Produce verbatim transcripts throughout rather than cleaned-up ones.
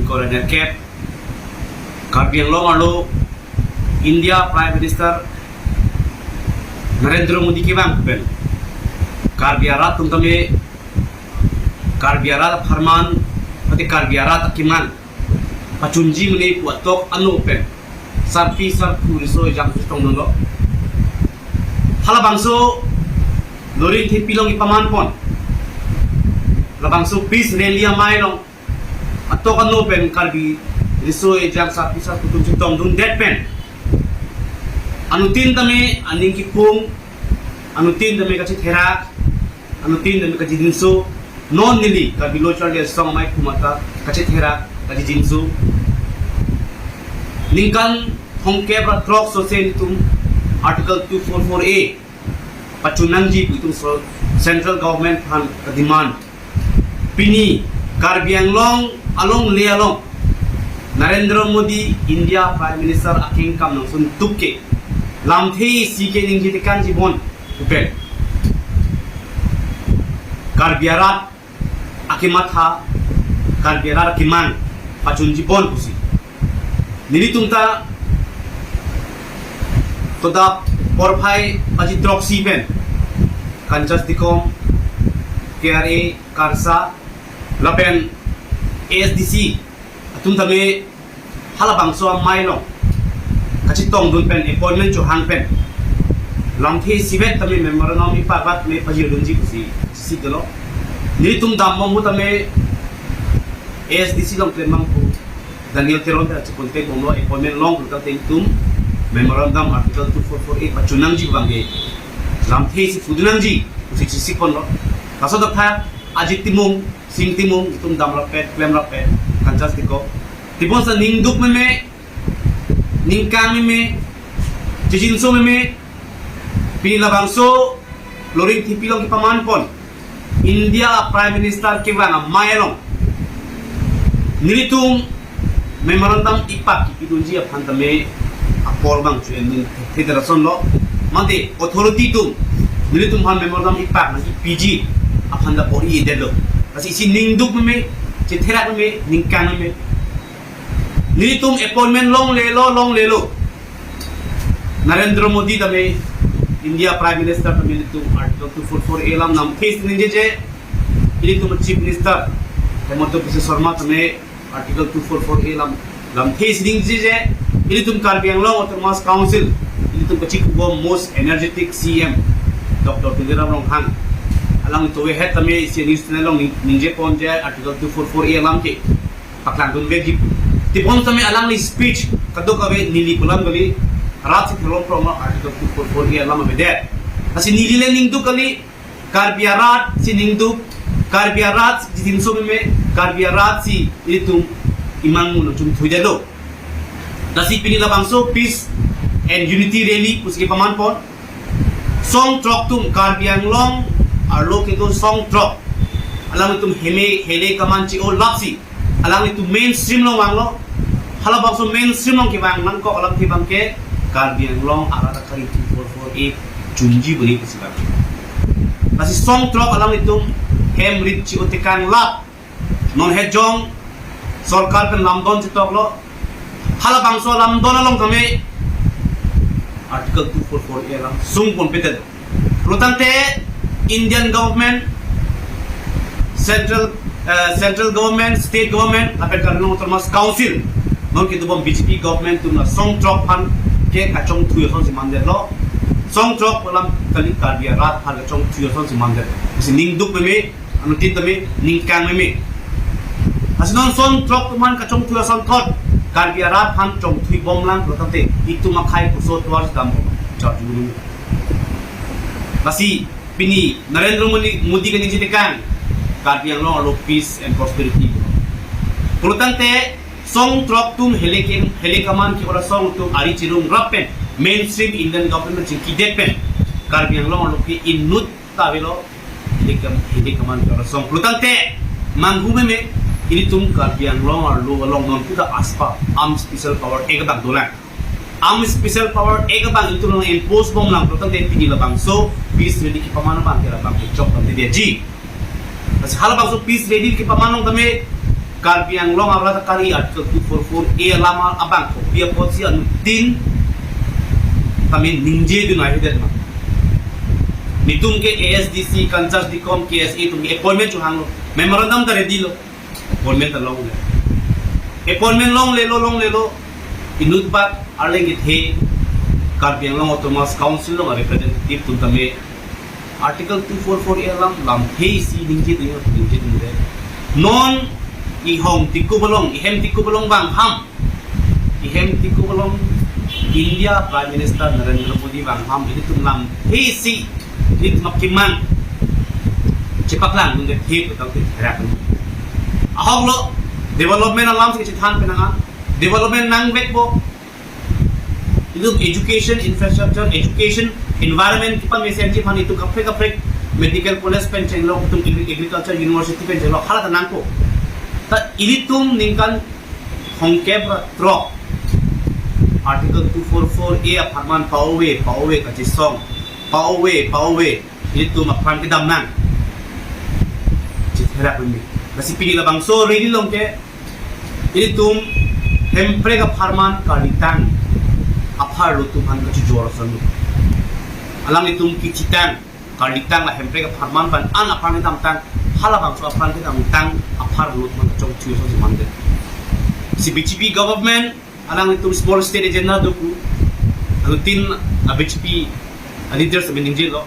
Korener kep, Karbi Anglong arlo India Prime Minister Narendra Modi kevang pen Karbi arat atum tame, Karbi arat apharman, mate Karbi arat akeman pachunji mene pu atok ano pen sarpi sarpo riso ejang chetongdunlo. Halabangso Loringthepi along kepaman pon, labangso peace rally amei along atok ano pen Karbi riso ejang sarpi sarpo atum chetongdundet pen, anuttin tame aning kipung, anuttin tame kachetherak, anuttin tame kachijinso, non neli Karbi Lo Charli Asong amei atum ta kachetherak, kachijinso. Ningkan thomkep ra throk sose nelitum Article two four four A pachun nangji pu itum so central government aphan demand. Pini Karbi Anglong alongle along Narendra Modi India Prime Minister akengkam nangsun tukke lamthe isi ke ningje tekangji pon pen Karbi arat akematha, Karbi arat akeman pachunji pon pusi. Nelitum ta todap porphai baji throksi pen Kanchas Dikom, K R A, KARSA, lapen A S D C atum tame halabangso amei along kachetongdun pen appointment chohang pen lamthe isivet tame memorandum ipak bat me pajirdunji pusi chesik dolo. Nelitum dambom ahut tame A S D C along klembangpo Daniel Teron ta chikonte bomlo, appointment long pulote itum memorandum Article two four four A pachun nangji abangke lamthe isi pudun nangji pusi chesik ponlo. Laso athak Ajit Timung, Sing Timung, itum damrappet, klemrappet, Kanchas Dikom. Tebonta ningduk meme, ningkang meme, chijinso meme, pini labangso Loringthepi along kepaman pon India Prime Minister kevang amei along nelitum memorandum ipak kipidunji aphan tame apor abang chuendun thedar asonlo. Mate authority atum nelitum aphan memorandum ipak nangkipiji aphan ta bor-idetlo. Lasi isi ningduk meme, chetherak meme, ningkang meme, nelitum appointment longlelo, longlelo. Narendra Modi tame, India Prime Minister tame nelitum Article two four four A alam lamthe isi ningjeje, nelitum Chief Minister Himanta Biswa Sarma tame Article two four four A alam lamthe isi ningjeje, nelitum Karbi Anglong Autonomous Council, nelitum kachikuk bom most energetic C M Doctor Tuliram Ronghang, alang tovehet tame isi news channel along ning-, ningje ponje Article two four four A alam ke paklangdun vekji. Tebonta tame alangli speech kadokave neli pu alam kali, rat si thelong prong Article two four four A alam avedet. Lasi neli le ningduk kali, Karbi arat si ningduk, Karbi arat si chijinso meme, Karbi arat si itum imang mun chum thuidetlo. Lasi pini labangso peace and unity rally pusi kepaman pon. Song throk atum, Karbi Anglong arlo kedo song throk, alanglitum heme hele kaman che-o lapsi alanglitum mainstream along vanglo. Halabangso mainstream along kevang nangkok alamthe abangke Karbi Anglong arat akari two four four A chunji beli pusi abang. Lasi song throk alanglitum hem rit che-o tekang lap. Non hejong sorkar pen lamdon chetoklo. Halabangso lamdon along tame Article two four four A alam sung ponpedet. Pulotangte Indian government, central, eh, central government, state government, lapen Karbi Anglong Autonomous Council, non kedobom B J P government atum la song throk aphan ke kachongthui asonsi mandetlo. Song throk alam kali, Karbi arat aphan kachongthui asonsi mandet. Lasi ningduk meme, anuttin tame ningkang meme. Lasi non song throk atum aphan kachongthui asonthot Karbi arat aphan chongthui bomlang pulotangte itum akhei puso tovar si dambom, charju meme. Lasi pini Narendra Modi, Modi kaningje tekang Karbi Anglong arlo peace and prosperity. Pulotangte song throk atum hele ke, hele kaman ke ora song atum ari chirungrap pen mainstream Indian government chingkidet pen Karbi Anglong arlo ke inut ta avelo hele kam, hele kaman ke ora song. Pulotangte manghu meme, ilitum Karbi Anglong arlo along non puta aspa Armed Special Power Act abang dolang. Armed Special Power Act abang itum along impose bomlang pulotangte pini labangso peace rally kepaman abangke labang kechok lamthe detji. Lasi halabangso peace rally kepaman along tame Karbi Anglong arat akari Article two four four A alam abang kopi apotsi anuttin tame ningje dun ahidet ma. Netum ke A S D C, Kanchas Dikom, K S A atum ke appointment chohanglo. Memorandum ta ready lo. Appointment ta longle. Appointment longlelo, longlelo. Inut bat arleng kethe Karbi Anglong Autonomous Council along representative atum tame Article two four four A alam lamthe isi ningje dun, ningje dunde. Non ihong tikup along, ihem tikup along vang ham. Ihem tikup along India Prime Minister Narendra Modi vang ham. Ilitum lamthe isi, ilitum akemang chepaklang dunde, the petang te therak. Ahok lo, development alamsi chethan penang an. Development nangvekpo. Itum education infrastructure, education environment kepamesenji aphan itum kaprek kaprek medical college pen chenglok, itum agri-, agriculture university pen chenglok, hala ta nangpo. Ta ilitum ningkan thomkep ra throk Article two four four A apharman pa-ove, pa-ove kachesong, pa-ove, pa-ove, ilitum apran kedam nang. Chetherak meme. Lasi pini labangso rally along ke ilitum Hemprek apharman kalitang apharlo atum aphan kachijor ason. Alanglitum kechitang, kalitang la Hemprek apharman pen an apran kedamtang, halabangso apran kedamtang apharlo atum aphan kachongchu ason si mande. Si B J P government alanglitum small state agenda do pu, anuttin a B J P a leaders tame ningjelo.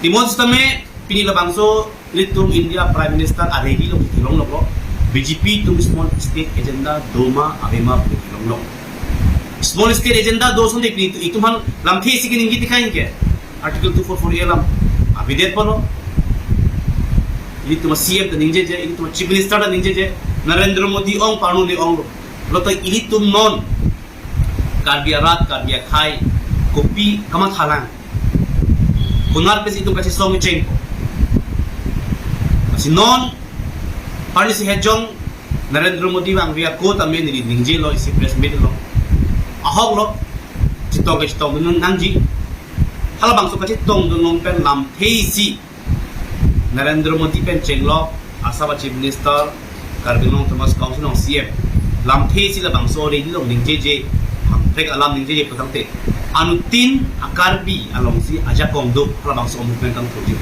Timon sitame pini labangso ilitum India Prime Minister a rally along theklongloklo, B J P atum small state agenda doma avema pu theklonglo. Small state agenda do asonte pini itum aphan lamthe isi keningje tikai ke Article two four four A alam avedetpo lo. Ilitum C M ta ningjeje, ilitum Chief Minister ta ningjeje, Narendra Modi ong, parnu ne onglo. Lo ta ilitum non Karbi arat, Karbi akhei, kopi kamathalang? Konat pensi itum kachesong chengpo? Lasi non parli si hejong Narendra Modi vangve ako tame neli ningjelo isi press meet along. Ahok lo, chetong kachetong dun nangji. Halabangso kachetong dun along pen lamthe isi Narendra Modi pen chenglok, Assam a Chief Minister, Karbi Anglong Autonomous Council along C M, lamthe isi labangso rally along ningjeje, Hemprek alam ningjeje putangte, anuttin a Karbi alongsi ajakong do, halabangso movement kangthurji.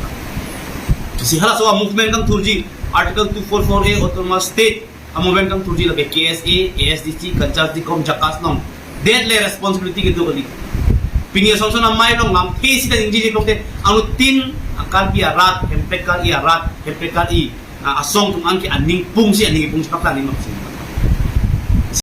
Si halaso movement kangthurji, Article two four four A Autonomous State a movement kangthurji lake K S A, A S D C, Kanchas Dikom, JACAS along det le responsibility kedo kali. Pini asonson amei along lamthe isi ta ningjeje putangte, anuttin a Karbi arat, Hemprek kar-i arat, Hemprek kar-i, ah, asong atum an ke aning pungsi, aning pungsi kapla aning pungsi.